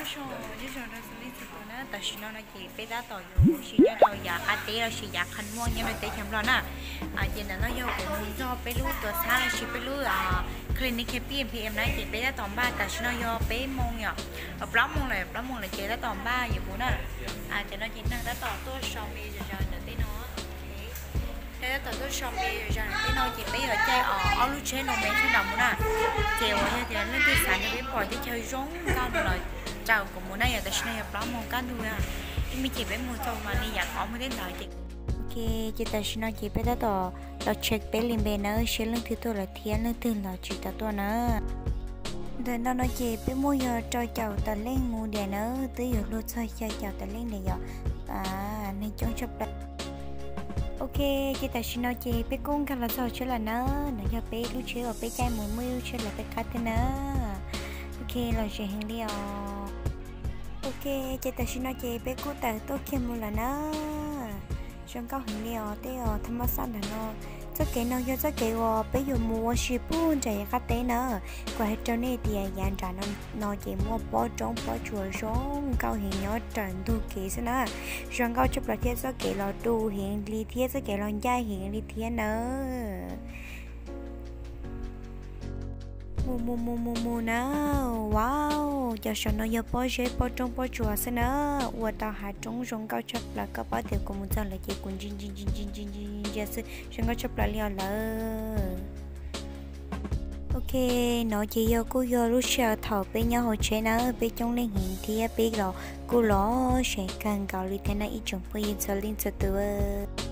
Nyob zoo rau txhua leej txhua tus na, tam sim no no ces peb tab tom yuav ua si nyob rau yav qab teb lossis yav qhov muaj nyob rau teb chaws Nplog na. Ces ntawm no yog kuv mus txog peb lub tuam txhab lossis peb lub clinic K P M P M na, ces peb tab tom npaj tam sim no yog peb moos yom, plaub moos lawm, plaub moos lawm ces tab tom npaj yuav mus na. Cov no ces neeg tab tom tuaj so me zom zaws ntawm tej no. Peb tab tom tuaj so me zom zaws ntawm tej no ces peb yuav caij ob lub tsheb no me sab nraud mus na. Ces uas yog tias leej twg xav nrog peb pom teb chaws zoo nkauj no los caum kuv mus na, yog tam sim no yog plaub moos kaj ntug, ib me chim peb mus txog mas li yav kaum moos tej ntawd ces. Ok, ces tam sim no ces peb tab tom los check peb li npe na, seb leej twg tuaj lawm thiab leej twg los tsis tau tuaj na. Ntawm no no ces peb muaj yog rau caum tawm leej mus diam na, twb yuav luag txog xya caum tawm leej diam yom. Neeg coob tshaj plaws. Ok, ces tam sim no ces peb kuj nkag los txog tsheb lawm na. No yog peb lub tsheb uas peb caij mus, muaj ib lub tsheb lawv peb qab thiab na. Ok, lom zem heev li os. Ok, ces tam sim no ces peb kuj tawm tuaj kiag mus lawm na. Zoo nkauj heev li os, tej os thaj mab xab ntawm no. Txoj kev no yog txoj kev uas peb yuav mus ua si puag nram yav qab teb na. Kuv hais rau nej tias yav nram no ces muaj pob roob pob tsuas zoo nkauj heev nyob raws ntug kev xwb na. Zoo nkauj tshaj plaws thiab txoj kev los du heev li thiab txoj kev los ncaj heev li thiab na. Mus mus mus mus mus na. Wow, cov saum no yog pob zeb pob roob pob tsuas xwb na. Ua tau hav roob zoo nkauj tshaj plaws, koj paub tias kuv mus txog lawm ces kuv ntsia ntsia ntsia ntsia ntsia xwb, zoo nkauj tshaj plaws li os lawm. Ok, no ces yog kuj yog lub sij hawm thaum peb nyob hauv tsheb na, peb coob leej heev thiab peb los kuj los seev kawg nkaus li thiab na ib tsoom phooj ywg txhua leej txhua tus.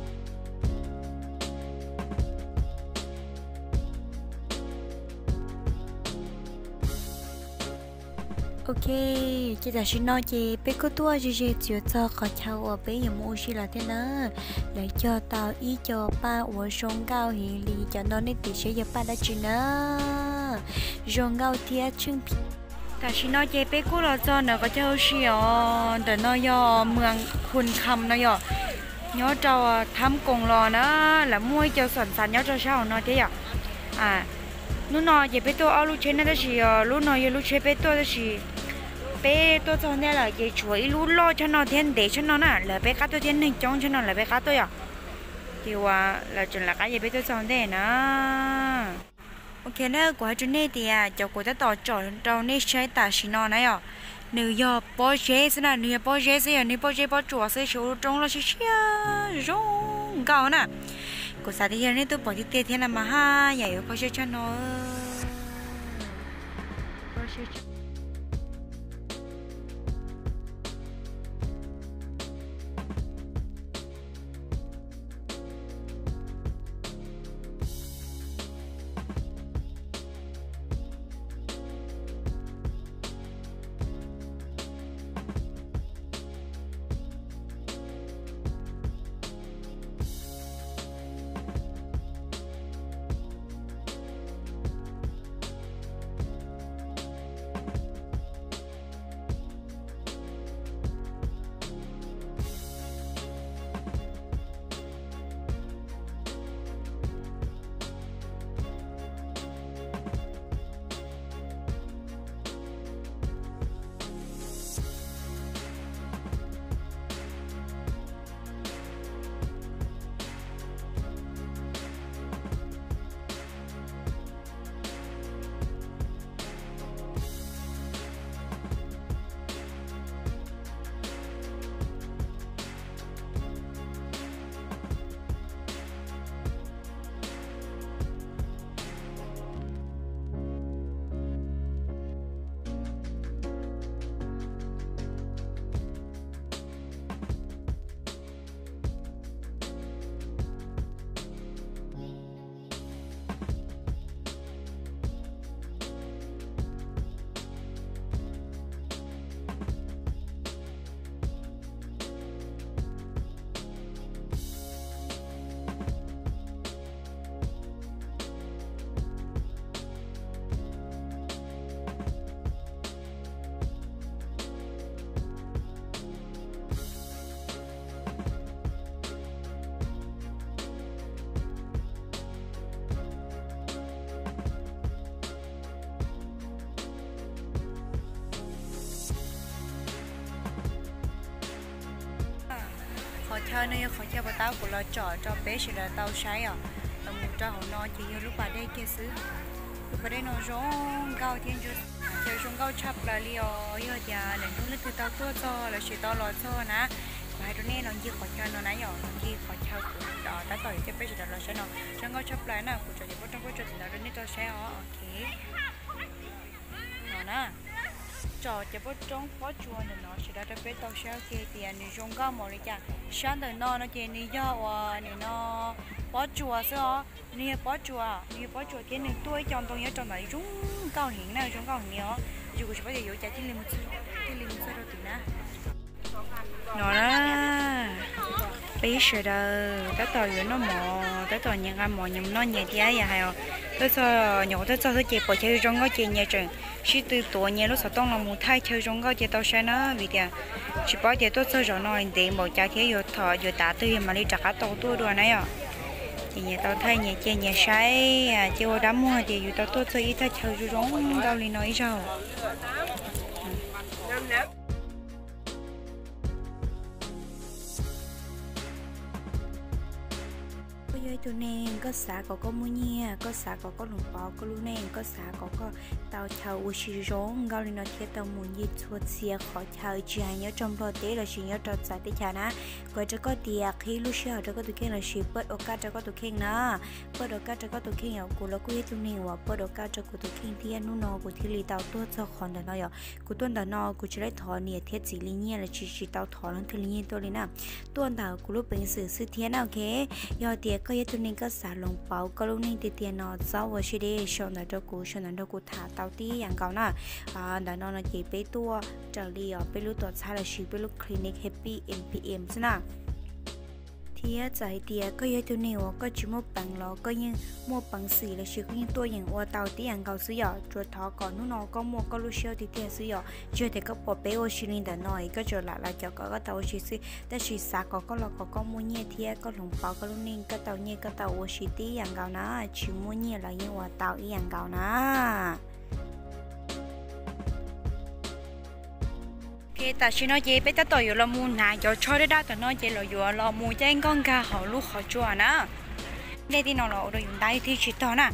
Ok, ces tam sim no ces peb kuj tuaj ze ze txiav txog qhov chaw uas peb yuav mus ua si lawm thiab na. Lawv cog tau ib co paj uas zoo nkauj heev li, cov no nej tis seb yog paj dab tsi na. Zoo nkauj thiab tsheej phi. Tam sim no ces peb kuj los txog ntawm qhov chaw ua si os, ntawm no yog Mws Khun Kham no yom, nyob rau Thab Koom los na, lawv muaj ib co xam ntxav nyob rau sab hauv no thiab yom. Hnub no ces peb tuaj ob lub tsheb na, tab sis lub no yog lub tsheb peb tuaj, tab sis peb tuaj txog ntej lawm ces tshuav ib lub loj tshaj no thiab ntev tshaj no na, lawv peb qab tuaj thiab neeg coob tshaj no lawv peb qab tuaj yom. Ces uas lawv tseem lawv qab ces peb tuaj txog ntej na. Ok na, kuv hais rau nej tias cov kuv tab tom tsom rau nej saib tam sim no na yom, nws yog pob zeb xwb na, nws yog pob zeb xwb, yog nws pob zeb pob tsuas xwb, tsis ua lub roob loj siab siab zoo nkauj na. Kuv xav tias yog nej twb pom tiag tiag thiab na mas haj yam yuav kho siab tshaj no. Qhov chaw no yog qhov chaw uas tab kuv los tsom rau peb sawv daws tau saib os. Los mus rau hauv no ces yog lub pas dej kiag xwb. Lub pas dej no zoo nkauj thiab ntsuab, chaw zoo nkauj tshaj plaws li os. Yog tias lwm hnub leej twg tau tuaj txog lossis tau los txog na, kuv hais rau nej los ncig qhov chaw no na yom, los ncig qhov chaw kuv tab tom yuav coj peb sawv daws los saib no zoo nkauj tshaj plaws na. Kuv tsom cov pob roob pob tsuas tim no rau nej tau saib os. Ok, no na, tsom cov pob roob pob tsuas ntawm no sawv daws rau peb tau saib ua ke tias nws zoo nkauj npaum li cas. Sab ntawm no no ces nws yog uas nim no pob tsuas xwb os, nws yog pob tsuas, nws yog pob tsuas thiab nws tuaj ib co ntoo nyob rau ntawd zoo nkauj heev na, zoo nkauj heev os. Yus kuv tsis paub tias yuav ua cas thiaj li mus txog rau tim na. No na, peb sawv daws tab tom yuav noj mov, tab tom nyias nqa mov nyias mus noj nyias thiab yam hais os. Tuaj txog nyuam qhuav tuaj txog xwb ces pom chaw zoo nkauj ces nyias tseem sib tw tuav nyias lub xov tooj los mus thaij chaw zoo nkauj ces tau saib na, vim tias tsis paub tias tuaj txog zos no ntev npaum cas thiab yuav thov yuav tav twg yog mam li rov qab tau tuaj dua na yom. Ces nyias tau thaij nyias cia nyias saib, cia ua dab muag tias yus tau tuaj txog ib thaj chaw zoo zoo nkauj li no ib zaug. Koj yog ib tug neeg koj xav kom koj muaj nyiaj, koj xav kom koj hloov pauv koj lub neej, koj xav kom koj tau chaw ua si zoo nkauj li no thiab tau mus ncig txhua txhia qhov chaw tsis hais nyob rau Nplog teb lossis nyob rau txawv teb chaws na, kuv hais rau koj tias qhib lub sij hawm rau koj tus kheej lossis pab dua kaj rau koj tus kheej na. Pab dua kaj rau koj tus kheej yom, kuv los kuj yog ib tug neeg uas pab dua kaj rau kuv tus kheej thiab hnub no kuv thiaj li tau tuaj txog qhov ntawm no yom. Kuv tuaj ntawm no kuv tsis laib thov niam thiab txiv li nyiaj los tsis tsis tau thov leej twg li nyiaj tuaj li na. Tuaj ntawm kuv lub peev xwm xwb thiab na, ok. Yog tias koj yog ib tug neeg koj xav hloov pauv koj lub neej tiag tiag no txhob ua siab deb, sau ntawv rau kuv, sau ntawv nrog kuv tham tau tib yam nkaus na. Ntawm no no ces peb tuaj raws li os peb lub tuam txhab lossis peb lub clinic Happy M P M xwb na. Thiab txawm hais tias koj yog ib tug neeg uas koj tsis muaj peev los koj yeej muaj peev xwm lossis koj yeej tuaj yeem ua tau tib yam nkaus xwb yom, tsuas thov kom hnub no koj muaj koj lub siab tiag tiag xwb yom. Tsis yog tias koj pom peb ua si li ntawm no es koj tsuas lam los caum kom koj tau ua si xwb, tab sis xav kom koj los kom koj muaj nyiaj thiab koj hloov pauv koj lub neej koj tau nyiaj koj tau ua si tib yam nkaus na, tsis muaj nyiaj los yeej ua tau ib yam nkaus na. Ok, tam sim no ces peb tab tom yuav los mus hnav cov tsho daj daj tom no ces los yuav los mus caij nkoj nkag hauv lub qhov tsua na. Dej tij no los ua rau yus ntab thiab tsis tog na.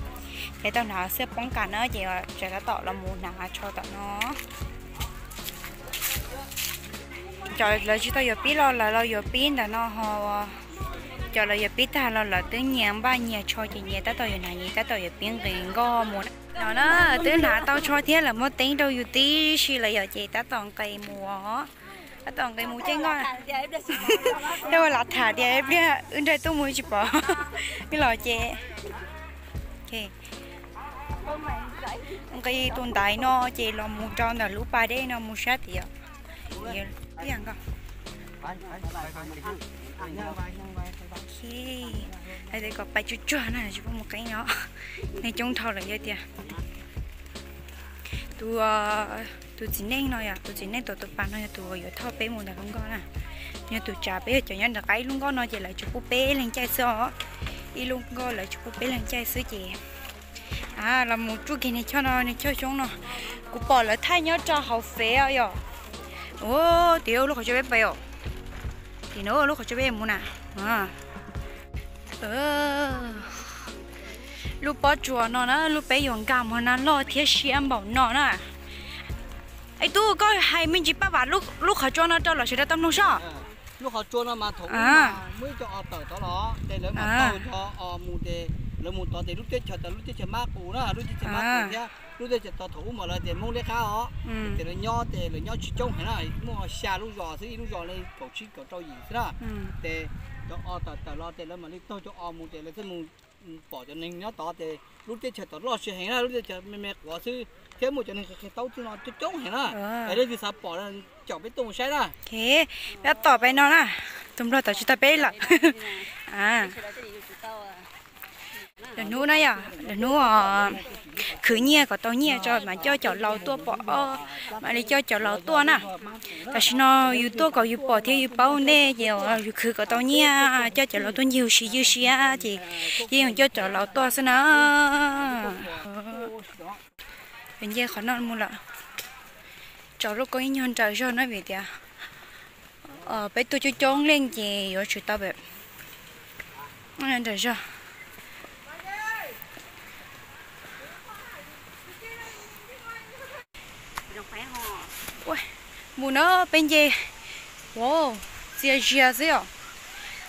Ces tau hnav xwb poob kas na ces tseem tab tom los mus hnav tsho tom no. Cov lawv tsis tau yuav pib los lawv los yuav pib ntawm no ho. Cov lawv yuav pib tag los lawv twb nyias npaj nyias tsho ces nyias tab tom yuav hnav nyias tab tom yuav pib nqis nkoj mus. No na, twb hnav tau tsho thiab lawv muab teeb rau yus tib si lawm yom ces tab tom nqis mus os. Tab tom nqis mus caij nkoj. Thiab ua lav tham tias ib pliag wb nrog tuaj mus tsis pom wb los ces nqis tus ntaiv no ces los mus rau ntawm lub pas dej no mus sab tid os. Hais tias kom pais tsuag tsuag na tsis pub mus qeeb no. Neeg coob dhau lawm yog tias tus, tus txiv neej no yog tus txiv neej tom tus pas no yog tus uas yuav thauj peb mus ntawm lub nkoj na. Yog tus tsav peb yog cov nyob nram qab ib lub nkoj no ces lawv tsuas pub peb leeg caij xwb os. Ib lub nkoj lawv tsuas pub peb leeg caij xwb ces los mus tsuj kiag niag choj no, niag choj xyoob no. Kuv pom lawv thaij nyob rau hauv fev yom. Ua tim lub qhov tsua peb pais os. Tim no lub qhov tsua peb mus na. Lub pob tsuas no na, lub peb yuav nkag mus na loj thiab siab npaum no na. Ib tug koj hais me ntsis paj vam lub qhov tsua no rau lawv sawv daws tau mloog sob. Lub qhov tsua no mas thaum ub mas muaj ib co o tawm tod los ces lawv mam taug nrho o mus ces lawv mus tod ces lub teb chaws tod lub teb chaws mab qus na, lub teb chaws mab qus thiab lub teb chaws tod thaum ub mas lawv tias Hmoob Liab Qab os. Ces lawv nyob ces lawv nyob tsis coob heev na, muaj xya lub zos xwb, ib lub zos li kaum tsib kaum rau yim xwb na. Ces cov o tawm tawm los ces lawv mam li taug cov o mus ces lawv thiaj mus pom cov neeg nyob tod ces lub teb chaws tod loj siab heev na, lub teb chaws me me quav xwb thiab muaj cov neeg qhia taub txij no coob coob heev na. Es leej twg xav pom caum peb tuaj mus saib na. Peb tom peb no na, tus nplog tod tsis tau peb lawm. Lwm hnub na yom, lwm hnub khwv nyiaj kom tau nyiaj tso mam coj cov laus tuaj pom, mam li coj cov laus tuaj na. Tam sim no yus tuaj kom yus pom thiab yus paub ntej ces yus khwv kom tau nyiaj coj cov laus tuaj ncig ua si ywj siab ces yeej yog coj cov laus tuaj xwb na. Nce qhov no mus lawm, tso lub koob ib nyuag nrawm zog na vim tias Peb tuaj coob coob leej ces yuav tsum tau pem nram zog. Mus na peb nce, txias zias xwb os,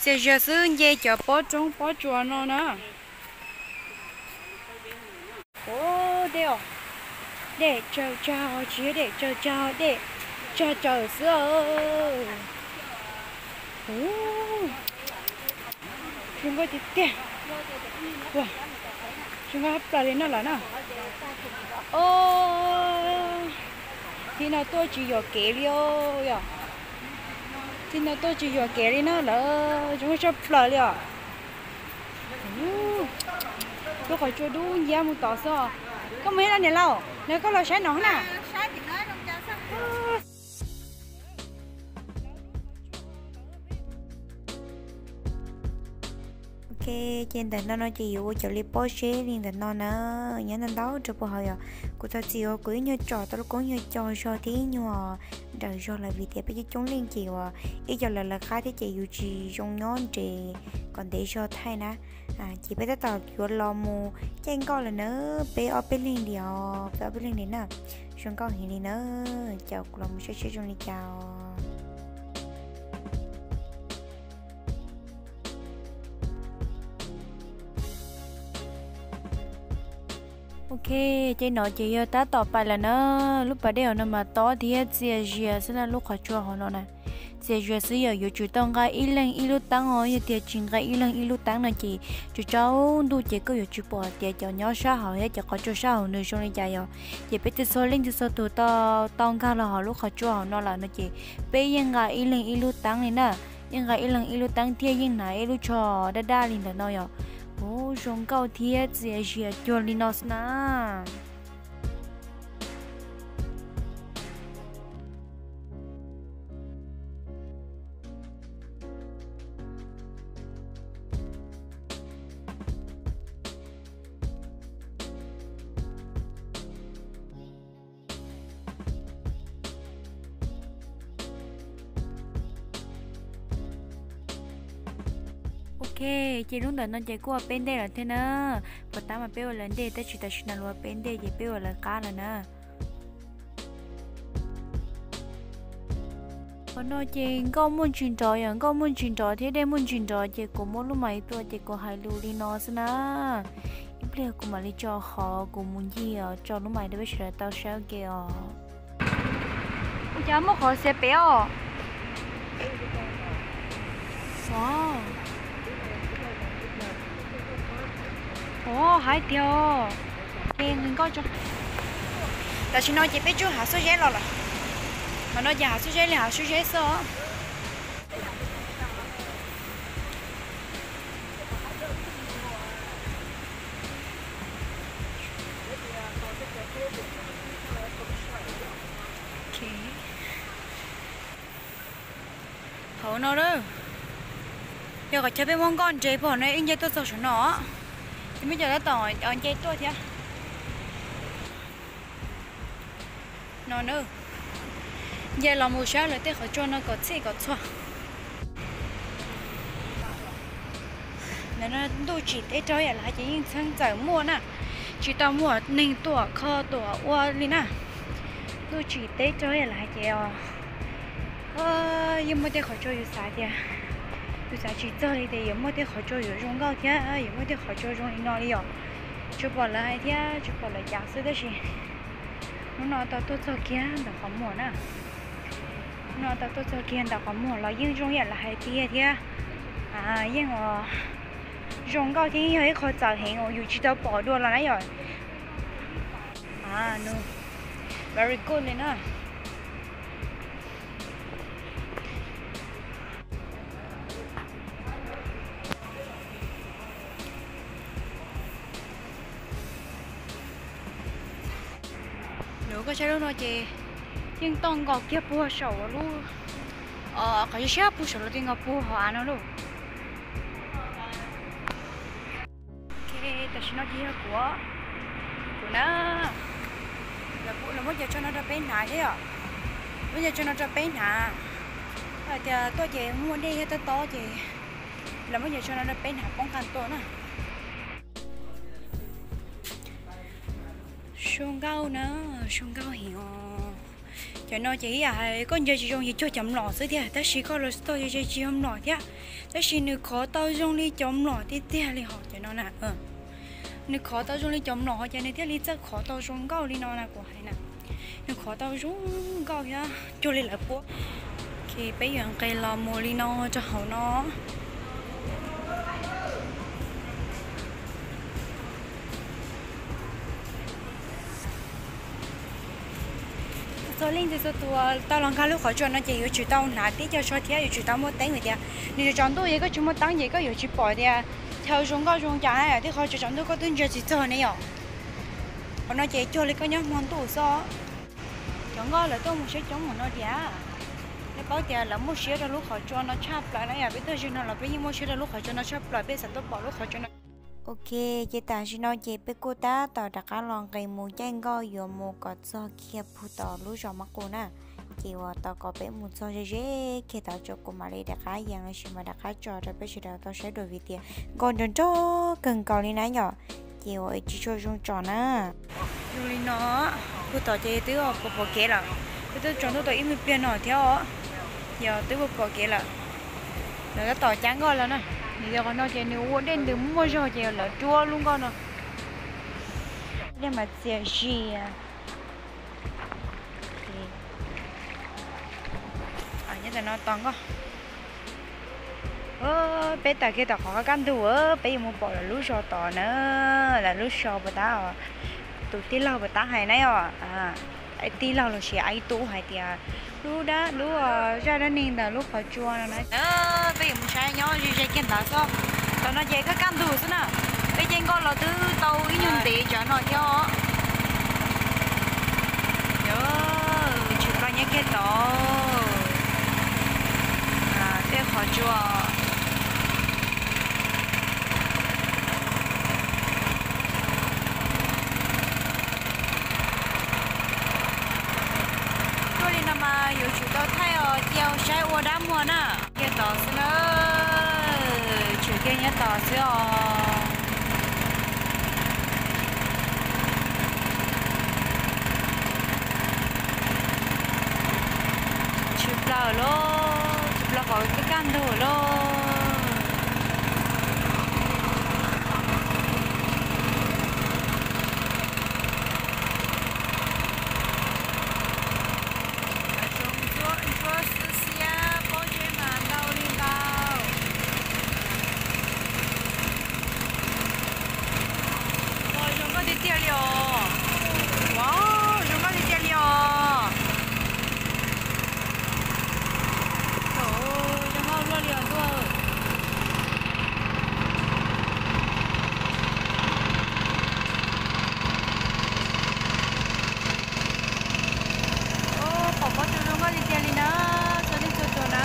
txias zias xwb nce cov pob roob pob tsuas no na. Ua dej os, dej tsawg tsawg, tsis yog dej tsawg tsawg, dej tsawg tsawg xwb. Zoo nkauj tiag tiag. Zoo nkauj tshaj plaws li no lawm na. Thaum no tuaj tsis yuam kev li os, yog thaum no tuaj tsis yuam kev li na lawm, zoo nkauj tshaj plaws li os. Lub qhov tsua dub nciab mus tod xwb. Koj mus ib laj niam laus, nrog koj los saib no na. Ok, ces ntawm no no ces yuav ua cov li pob zeb li ntawm no na, nyob ntau ntau rau puag hauv yom. Kuv thov txim uas kuv ib nyuag tsom tau lub koob nyuag co zog thiab ib nyuag nrawm zog lawm vim tias peb coob coob leej ces uas ib co lawv lawv qab thiab ces yus tsis zoo nyob nres kom ntev zog thaij na. Ces peb tab tom yuav los mus caij nkoj lawm na, peb ob peb leeg li os, peb ob peb leeg li na. Zoo nkauj heev li na, cas kuv los mus saib seb zoo li cas os. Ok, ces no ces yog tab tom pais lawm na. Lub pas dej hauv no mas tob thiab txias zias xwb na, lub qhov tsua hauv no na. Txias zias xwb yom, yuav tsum tau nqa ib leeg ib lub teeb os, yog tias tsis nqa ib leeg ib lub teeb no ces tsaus ntuj ces koj yuav tsis pom tias cov nyob sab hauv thiab cov qhov tsua sab hauv nws zoo li cas yom. Ces peb twb txhua leej twb txhua tus tau tau nkag los hauv lub qhov tsua hauv no lawm no ces peb yeej nqa ib leeg ib lub teeb li na. Yeej nqa ib leeg ib lub teeb thiab yeej hnav ib lub tsho daj daj li ntawm no yom. Ub, zoo nkauj thiab txias zias cuag li no xwb na. Ok, ces lub ntawm no ces kuj ua peb ntej lawm thiab na. Puag ta mas peb ua lawv ntej tab sis tam sim no luag ua peb ntej ces peb ua lawv qab lawm na. Qhov no ces nkoj muaj ntsis nrov yom, nkoj muaj ntsis nrov thiab dej muaj ntsis nrov ces kuv muab lub mais tua ces kuv hais lus li no xwb na. Ib pliag kuv mam li tso qhov kuv mus ncig os, tso lub mais rau peb sawv daws tau saib ua ke os. Ua cas muaj qhov xiav pem os? Ov, hais tiag os. Ces nqis nkoj tso. Tam sim no ces peb tsuas hav xuab zeb los lawm. Qhov no ces hav xuab zeb li hav xuab zeb xwb os. Hauv no lawm. Yog kom cov peb muab nkoj nres puag no ib nce tuaj txog saum no, ces muab cov tab tom nce tuaj thiab. No na, nce los mus saib lawv tej qhov tsua no kom txhij kom txhua. Ntawm no ntuj tsim teb raug ib yam li hais ces yeej txheeb txawm muaj na, tsis tau muaj neeg tuaj kho tuaj ua li na. Ntuj tsim teb raug ib yam li hais ces os, yeej muaj tej qhov tsua yus xav tias, yus xav tsis txog li tias yuav muaj tej qhov tsua yuav zoo nkauj thiab yuav muaj tej qhov tsua zoo li no li os. Tsuas pom lawv hais thiab tsuas pom lawv cav xwb tab sis hnub no tau tuaj txog kiag ntawm qhov muag na. Hnub no tau tuaj txog kiag ntawm qhov muag los yeej zoo ib yam li hais tiag thiab. Yeej zoo nkauj thiab yeej yog ib qho txawv heev uas yus tsis tau pom dua los na yom. Very good li na. Lawv koj saib lub no ces yeej toj nkaus kiag puag saum lub, qhov siab siab puag saum lub ti nkaus puag hauv av no lauj. Ok, tam sim no ces yog kuv, kuv na, lawv muab cov tsho no rau peb hnav thiab yom. Muab cov tsho no rau peb hnav. Hais tias tuaj ces muaj dej thiab tob tob ces lawv muab cov tsho no rau peb hnav poob qab tuaj na. Zoo nkauj na, zoo nkauj heev os. Cov no ces ib yam hais koj ntsia tsis zoo ces cuag cov mlom xwb tiag, tab sis koj los txog ces tsis yog mlom thiab, tab sis nws khov tau zoo li cov mlom tiag tiag li hos cov no na. Nws khov tau zoo li cov mlom hos ces nws thiaj li txawj khov tau zoo nkauj li no na kuv hais na. Nws khov tau zoo nkauj thiab cuag li lawv puab. Ces peb yuav nqis los mus li no rau hauv no. Txhua leej txhua tus tau los nkag lub qhov tsua no ces yuav tsum tau hnav tib co tsho thiab yuav tsum tau muaj teeb vim tias nws tsaus ntuj es koj tsis muaj teeb ces koj yuav tsis pom tias chaw zoo nkauj zoo cas na, tej qhov tsaus ntuj koj twb ntsia tsis txog ne yom. Qhov no ces cuag li koj nyob hmo ntuj xwb. Cov nkoj lawv tuaj mus saib coob mus no tiag. Nej paub tias lawv muaj siab rau lub qhov tsua no tshaj plaws na yom, peb tuaj zaum no los peb yeej muaj siab rau lub qhov tsua no tshaj plaws, peb xav tuaj pom lub qhov tsua no. Ok, ces tam sim no ces peb kuj tab tom rov qab los nqis mus caij nkoj yuav mus kom txog kiag puag tom lub zos Mab Qus na. Ces uas tau kom peb mus txog ze ze kiag tod tso kuv mam li rov qab yees los sis mas rov qab tso rau peb sawv daws tau saib dua vim tias nkoj nrov nrov kawg nkaus li na yom. Ces uas tsis tshua zoo tsom na. Zoo li no, puag tom ces twb pom pom kev lawm, twb twb tsaus ntuj tau ib me pliag no thiab os. Yog twb pom pom kev lawm, lawv tab tom cab nkoj lawm na. Nws yog qhov no ces nws ua dej ntws muaj zog ces lawv rua lub nkoj no. Dej mas txias zias. Nyob tam no tos nkoj. Peb tawm kiag tom qhov kaj ntug, peb yuav mus pom lawv lub zos tod na, lawv lub zos puas tab, tus tij laug puas tab hais na yom. Tij laug los sis ib tug hais tias lub dab lub zaj dab neeg ntawm lub qhov tsua no na. Peb yuav mus saib nyob ze ze kiag ntawd xwb. Tam no ces kaj kaj ntug xwb na, peb caij nkoj los twb tau ib nyuag ntev tsawv no thiab os. Tshwm plaws nyob kiag tod, tej qhov tsua. Tuaj li no mas yuav tsum tau thaij os, cia saib ua dab muag na. Kiag tod xwb na, tshwm kiag nyob tod xwb os. Tshwm plaws lauj, tshwm plaws qhov kaj kaj ntug lauj. Ntsuab xiab xiab pob zeb mas ntau li ntau. Ua zoo nkauj tiag tiag li os. Ua zoo nkauj tiag tiag li os. Zoo nkauj luaj li os ntuj. Pom pob tsuas zoo nkauj tiag tiag li na, txhua leej txhua tus na.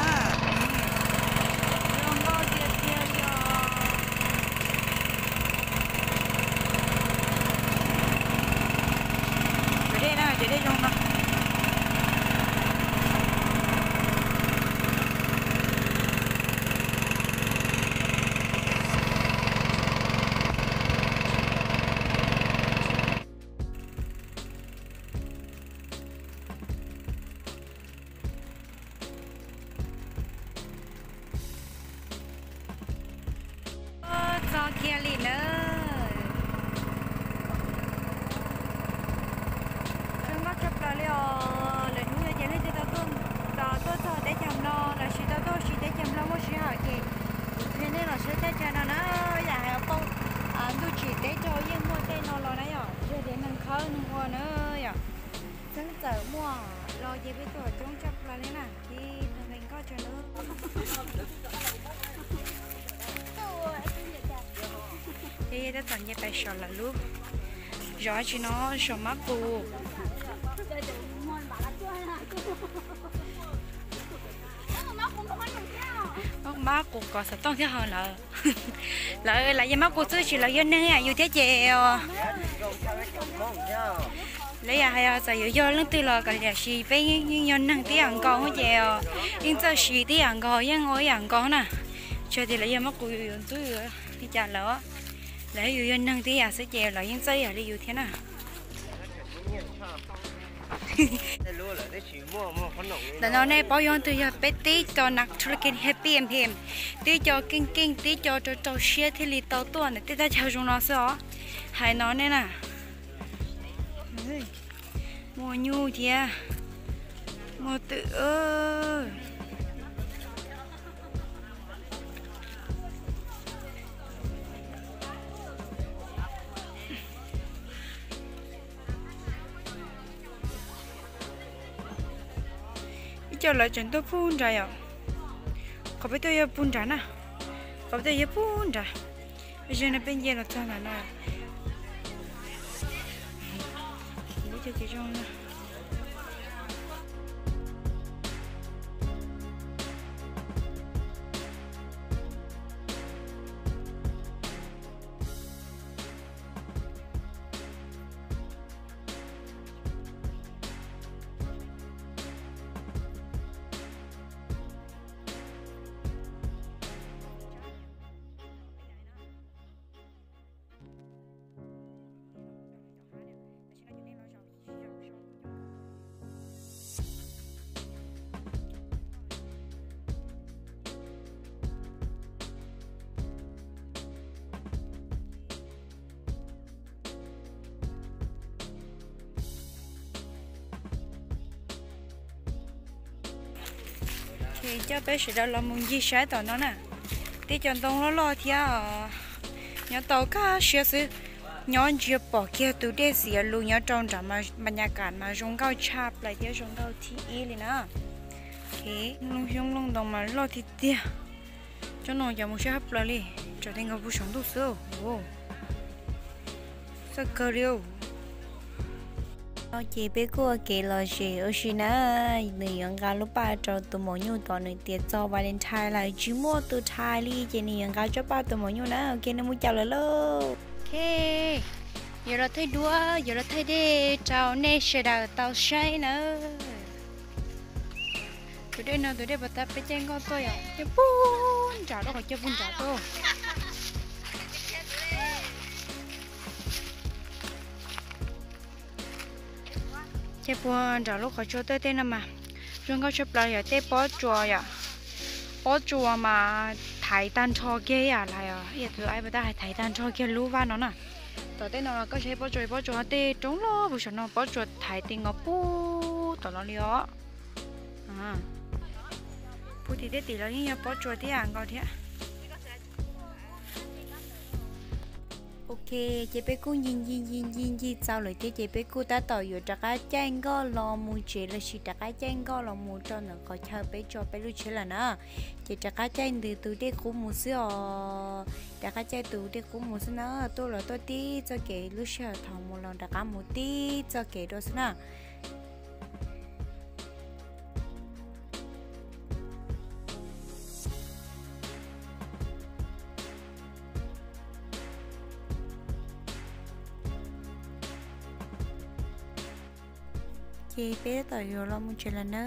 Zoo nkauj tiag tiag li os. Cov dej na, cov dej zoo no. Txog kiag li na. Zoo nkauj tshaj plaws li os. Lwm hnub yog ces leej twg tau tuaj, tau tuaj txog teb chaws Nplog lossis tau tuaj ua si teb chaws Nplog muaj sij hawm ces kuv qhia nej los saib thaj chaw no na. Yam hais pauj ntuj tsim teb chaws yeej muaj tej no los na yom, yog tias neeg khawb neeg ua na yom. Txheeb txawm muaj los ces peb tuaj coob tshaj plaws li na, ces nqis nkoj tso na. Tab tom nce pais saum lawv lub zos tsi no, zos Mab Qus. Mab Qus kov xov tooj thiab ho lawv. Lawv lam yog Mab Qus xwb tsis lawv yog neeg yus thiab ces os. Lawv yam hais tias txawm yuav yog leej twg los kav liam, sis peb yeej yog neeg tib yam nkaus ces yeej txawj siv tib yam nkaus, yeej ua ib yam nkaus na. Tsis tias lawv yog muab qus yus yuav ntxub yus li cas lawm, lawv yus yog neeg tib yam xwb ces lawv yeej txawj ib yam li yus thiab na. Ntawm no nej paub yuav twg yog peb tib co nab thub laj keeb happy em phem, tib co keej keej, tib co rau rau siab thiaj li tau tuaj ntawm tej thaj chaw zoo no xwb os. Hais no nej na, muaj nyuj thiab, muaj twm. Ib co lawv tseem tuaj puag nrad yom. Qhov peb tuaj yog puag nrad na, qhov peb tuaj yog puag nrad. Ze no peb nce los txog ntawm no. Lub caij tsis zoo na. Ces coj peb sawv daws los mus ncig saib tom no na. Tej cov ntoo loj loj thiab, nyob tau kaj siab xwb. Nyob ntsia pom kiag tus dej Xiav Lus nyob rau nram mas, mas nyas kam mas zoo nkauj tshaj plaws thiab zoo nkauj thib ib li na. Lub xyoob looj ntoo mas loj tiag tiag. Tsob no cov mus saib hab plaws li, tsam li nkaus puag saum ntuj xwb. Txawj kawg li. Ces peb kuj ua kev lom zem ua si na, nws yuav nqa lub paj rau tus maum nyuj tod, nws tias txog Valentine lawm tsis muaj tus thaiv li ces nws yuav nqa tsob paj tus maum nyuj na. Ok, nws mus caum lawm lauj. Ok, yuav los thaij duab, yuav los thaij dej rau nej sawv daws tau saib na. Tus dej no tus dej puag ta peb caij nkoj tuaj yom, caij puag nram lub qhov coj puag nrad tuaj. Caij puag nram lub qhov tsua tuaj tej no mas zoo nkauj tshaj plaws yom, tej pob tsuas yom. Pob tsuas mas thaiv tag nrho kiag ib yam lawm, ib yam tus ai puas tab hais thaiv tag nrho kiag lub vaj no na. Tom tej no los koj saib pob tsuas, pob tsuas tej roob loj puag saum no, pob tsuas thaiv ti nkaus puag tom no li os. Puag tim tej tim los yeej yog pob tsuas tib yam nkaus thiab. Ok, ces peb kuj ncig ncig ncig ncig ncig txaus lawm thiab ces peb kuj tab tom yuav rov qab caij nkoj los mus tsev lossis rov qab caij nkoj los mus rau ntawm qhov chaw peb tso peb lub tsheb lawm na. Ces rov qab caij ntws tus dej qub mus xwb os. Rov qab caij tus dej qub mus xwb na, tuaj los tuaj tib txoj kev, lub sij hawm thaum mus los rov qab mus tib txoj kev dua xwb na. Ces peb tab tom yuav los mus tsev lawm na.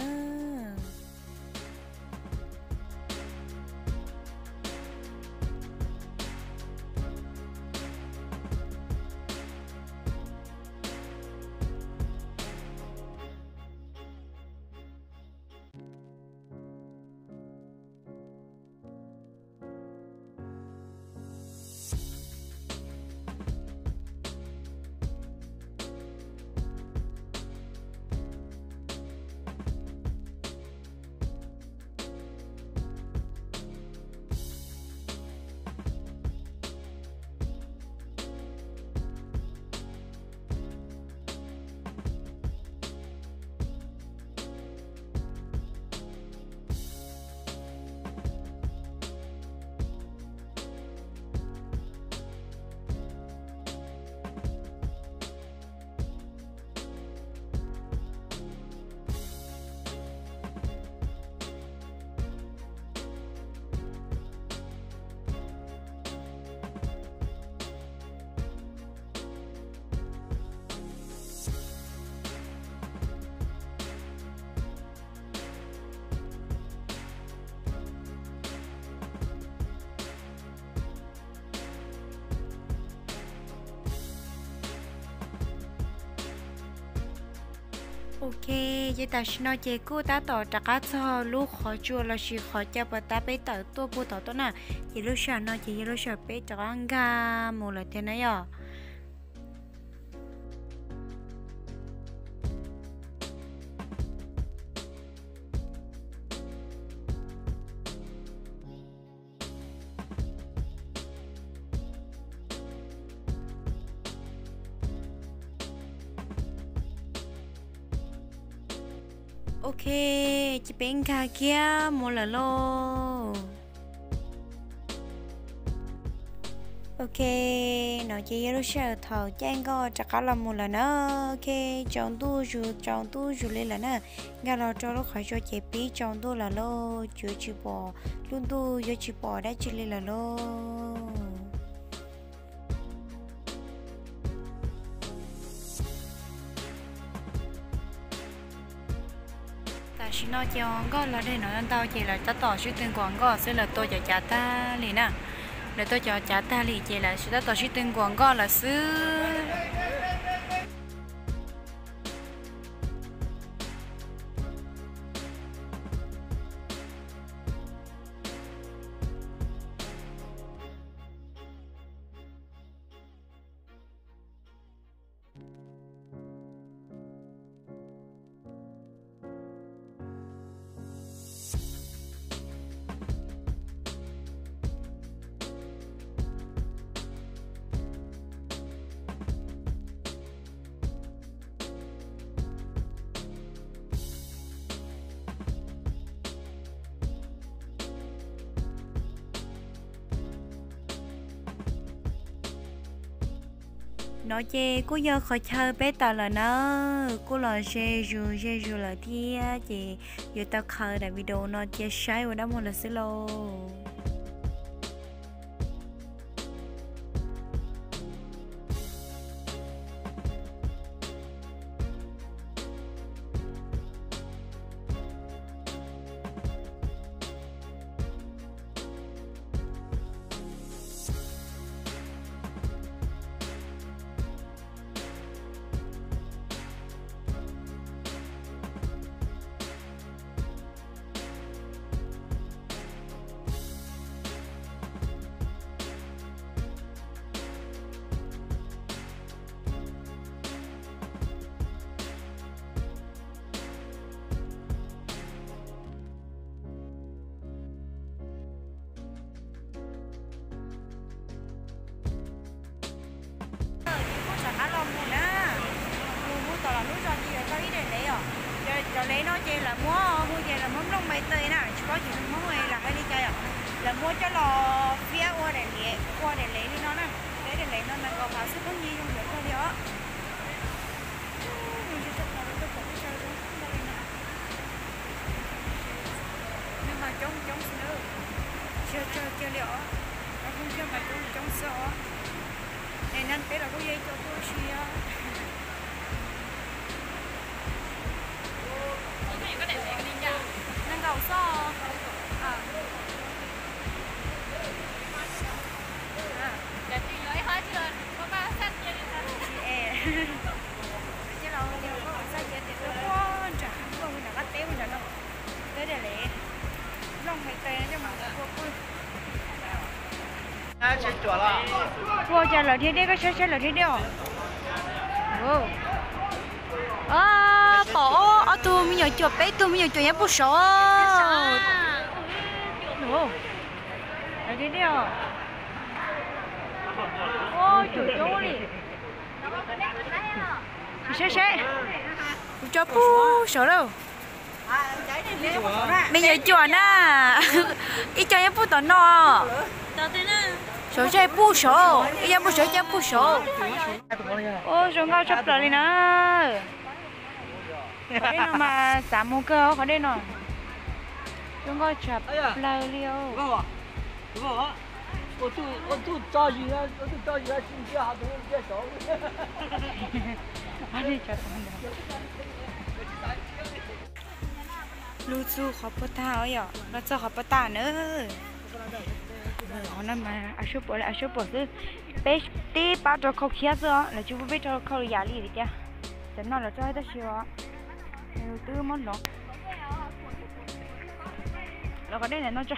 Ok, ces tam sim no ces kuj tab tom rov qab txog lub qhov tsua lossis qhov chaw uas tab peb tawm tuaj puag tod tuaj na. Ces lub sij hawm no ces yog lub sij hawm peb rov qab nkag mus lawm tiag na yom. Ok, ces peb nkag kiag mus lawm lauj. Ok, no ces yog lub sij hawm thaum caij nkoj rov qab los mus lawm na. Ok, tsaus ntuj zus, tsaus ntuj zus li lawm na. Nkag los rau lub qhov tsua ces pib tsaus ntuj lawm lauj, yuav tsis pom lub ntuj, yuav tsis pom dab tsi li lawm lauj. Tam sim no ces nkoj los dej no ntau ces lawv tab tom sib tw nkuas nkoj xwb, lawv tua cov cav tag li na. Lawv tua cov cav tag li ces lawv tab tom sib tw nkuas nkoj lawm xwb. No ces kuj yog qhov chaw peb tawm lawm na, kuj los ze zus ze zus lawm thiab ces yuav tau khaws daim video no cia saib ua dab muag lawm xwb lauj. Ces kuj rov qab los mus na, mus mus tom lub zos ces yuav tau ib daim lev os. Cov lev no ces lawv muab hu ces lawv muab nplooj npai taw na, tsis paub tias Hmoob lawv hais li cas yom. Lawv muab coj los fiab ua daim lev, ua daim lev li no na. Daim lev no mas nkaus qhov xwb phooj ywg, zoo nkauj kawg li os. Neeg mas coob coob xwb na, tsis yog tsawg kiag li os. Cov phooj ywg mas coob coob xwb os. Es neeg peb los kuj yog ib co tuaj ua si os. Neeg nkaum xwb. Ces los ua tias koj xav tias tias tuaj puag nram, tuaj mus nram qab teb mus nram no, peb daim lev, nplooj npai taw coj mus ua pw. Ua cas lawv dhia dej, koj saib saib lawv dhia dej os. Pom ob tug me nyuam cuam, peb tug me nyuam cuam nyob puag saud. Lawv dhia dej os. Cuam coob li. Saib saib, kuv tso puag saud lauj. Me nyuam cuam na, ib co nyob puag tom no. Saud tshaj puag saud, ib co puag saud, ib co puag saud. Ua zoo nkauj tshaj plaws li na. Qhov dej no mas xav mus kawg qhov dej no. Zoo nkauj tshaj plaws li. Lug txug qhov puag tag os yom, lug txog qhov puag tag na. Qhov no mas a suab puam, a suab puam xwb. Peb tib pab rau khau khiab xwb os, lawv tsis pub peb rau khau yam li vim tias cov no lawv tso tab sis os. Twb muab lov, lov kom deb ntawm no tso.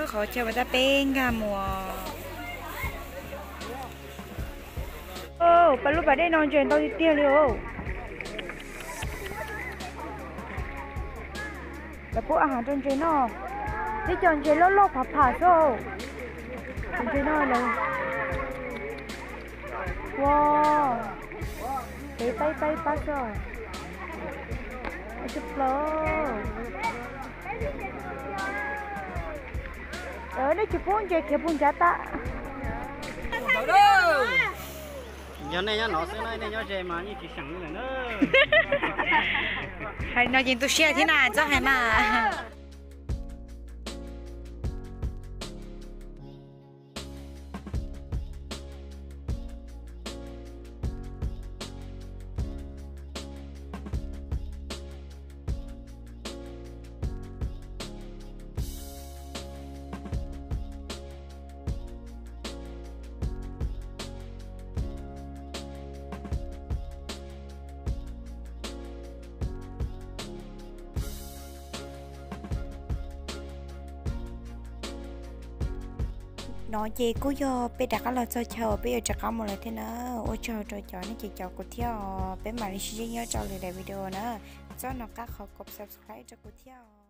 Qhov chaw uas tab peb nkag mus. Pab lub pas dej no ntses ntau tiag tiag li os. Lawv pub a has rau ntses noj. Tib co ntses loj loj pham pham xwb. Ntses no lawv, ua, peb paib paib pab xwb. Tshaj plaws. Nej tsis pub ntses khiav puag nrad tas. Yog nej nyob no xwb na, nej nyob ze mas yeej tsis seem li lawm na. Hais no ces tu siab thiab na, txhob hais mas. No ces kuj yog peb rov qab los txog chaw uas peb yuav rov qab mus lawm thiab na. Ua tsaug rau cov nej ces caum kuv thiab os. Peb mam li sib ntsib nyob rau lwm daim video na. Txhob nco qab qhov kom subscribe rau kuv thiab os.